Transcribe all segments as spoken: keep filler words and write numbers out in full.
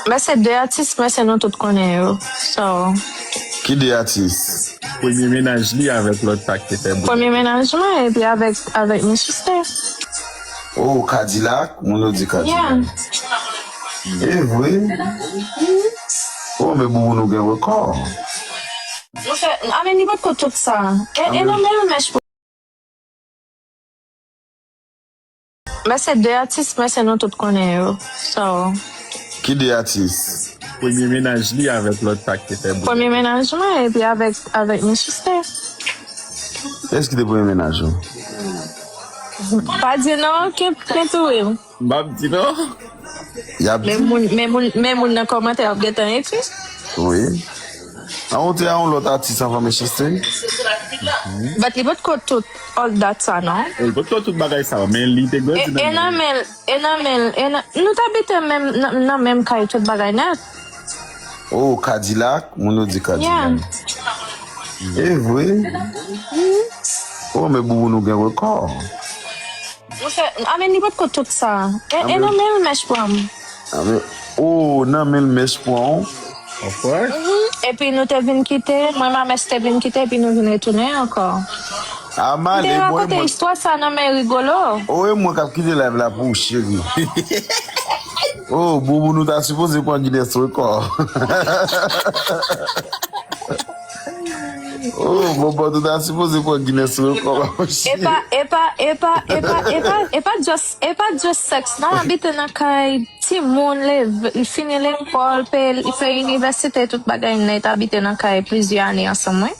Men se de atis, men se nou tout konnen yo. So, Ki de atis? Premye mennaj li avèk lòt sa ki te fè bout. Premye mennaj mwen, epi avèk, avèk Michiste. Oh, Kadilak? Moun yo di Kadilak. Yeah. E vre? Oh, men Boubou nou gen rekò. Nou fè, a men li potko tout sa. E, e nan menm mèch pou. Men se de atis, men se nou tout konnen yo. So, Ki de atis? Premye mennaj li avèk lòt sa ki te fè bout. Premye mennaj mwen, epi avèk, avèk Michiste. Èske te premye mennaj ou? Pa di non, ke, ke tou wi. M p ap di non. Y ap Men di. Moun, men moun, men moun nan kòmantè ap gentan ekri. Wi. An ou te a yon lòt atis anvan Michiste? But li potko tout all that sa non. Li potko tout bagay sa, men li te grandi nan men. E nan men, e nan men, e nan, nou t abite menm, nan, nan menm kay tout bagay nèt. Oh, Kadilak? Moun yo di Kadilak. Yeah. E vre? Oh, men Boubou nou gen rekò. Mwen fè, a men li potko tout sa. E, e nan menm mèch pran m. A men, oh, nan menm mèch pran w. Of course. Mhm. Epi nou te vin kite, mwen ma mèch te vin kite, epi nou vin retounen ankò. A m te rakonte istwa sa nan men Rigolo. Oh, e mwen k ap kite live la pou ou, cheri. Oh, Boubou nou ta sipoze pran Guinness rekò. Oh, Boubou nou ta sipoze pran Guinness rekò, mon cheri. Epa, epa, epa, epa, epa, epa just, epa just sex. Nan abite nan kay timoun, leve, fini lekòl, peye, fè inivèsite, tout bagay nèt, abite nan kay plizyè ane ansanm, wi.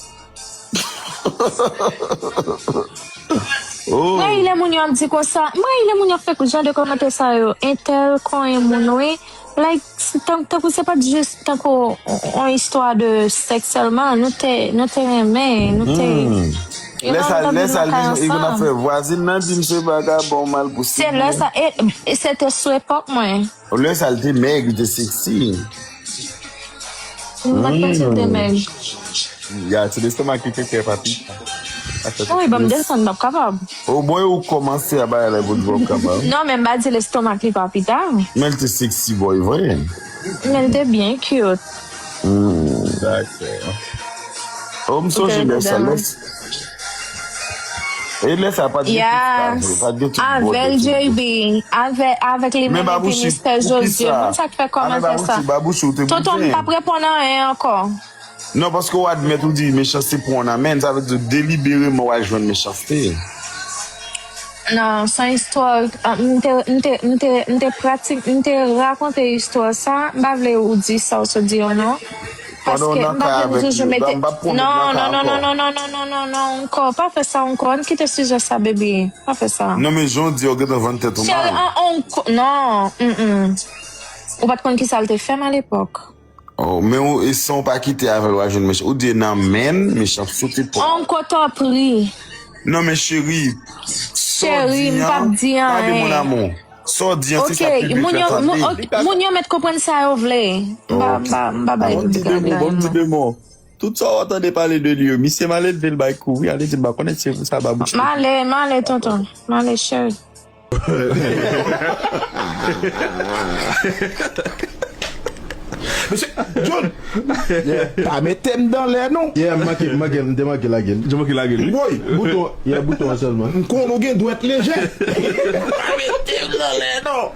Oh. Mwen, lè moun yo ap di konsa, mwen, lè moun yo ap fè jan de kòmantè sa yo, entèl konyen moun, wi. Like, tan, tankou se pa t jis tankou yon istwa de sèks sèlman, nou te, nou te renmen, nou te. Hmm. Lè sa, lè sa, li konn ap fè vwazin nan di m se vagabon, mal pou. Se lè sa, e, e se te sou epòk mwen. Lè sa, li te mèg, li te sexy. M pa t panse l te mèg. Ya, se lestomak li te fè, papi. Wi, ban m desann, m p ap kapab. O mwen ou kòmanse a bagay la pou l pa w kapab. Non, men m pa di lestomak li pa pita. Men l te sexy boy vre. Men l te byen cute. Hmm. Dakò. O m sonje lè sa, lè sa. E lè sa pa t gen tout sa vre, pa t gen tout bòdèl. Avèl J B, avè, avèk li menm epi Mistè Jozye. Moun sa k fè kòmantè sa. Tonton, m p ap reponn anyen ankò. Non, paske w admèt ou di mechanste pou yon nan men, sa vle di delibereman w al jwenn mechanste. Non, se yon istwa, ah, m te, m te, m te, m te pratik, m te rakonte istwa sa, m pa vle ou di sa w sot di an non. Paske m pa vle nou toujou mete. Non, non, non, non, non, non, non, non, non, non, ankò, pa fè sa ankò, ann kite sijè sa, baby, pa fè sa. Non, men jan w di, w gentan vann tèt ou mal. Cheri, an, ankò, non, mm, mm. Ou pa t konn kisa l te fè m alepòk. Oh, men ou, e san w pa kite avè l, w a jwenn mechanste. Ou di nan men mechanste sou te pran. Ankò tanpri. Non, men cheri, sa w di an, tande mon amour. Sa w di an, se sa piblik la tande. Moun yo mèt konprann sa yo vle. M pa, m pa, m pa bay piblik la. Bon, ti demon, bon, ti demon. Tout sa w tande pale de li yo, misye mal elve l bay kou, wi, ale di l pa konnen se pou sa babouch. M ale, m ale, tonton. M ale, cheri. Mesye, John, pa mete m dan lè non. Yeah, m manke, m manke, m te manke lage l. Ou manke lage l, wi. Woy, bouton, yeah, bouton an sèlman. M konnen w gen dwèt lejè. Pa mete m dan lè non.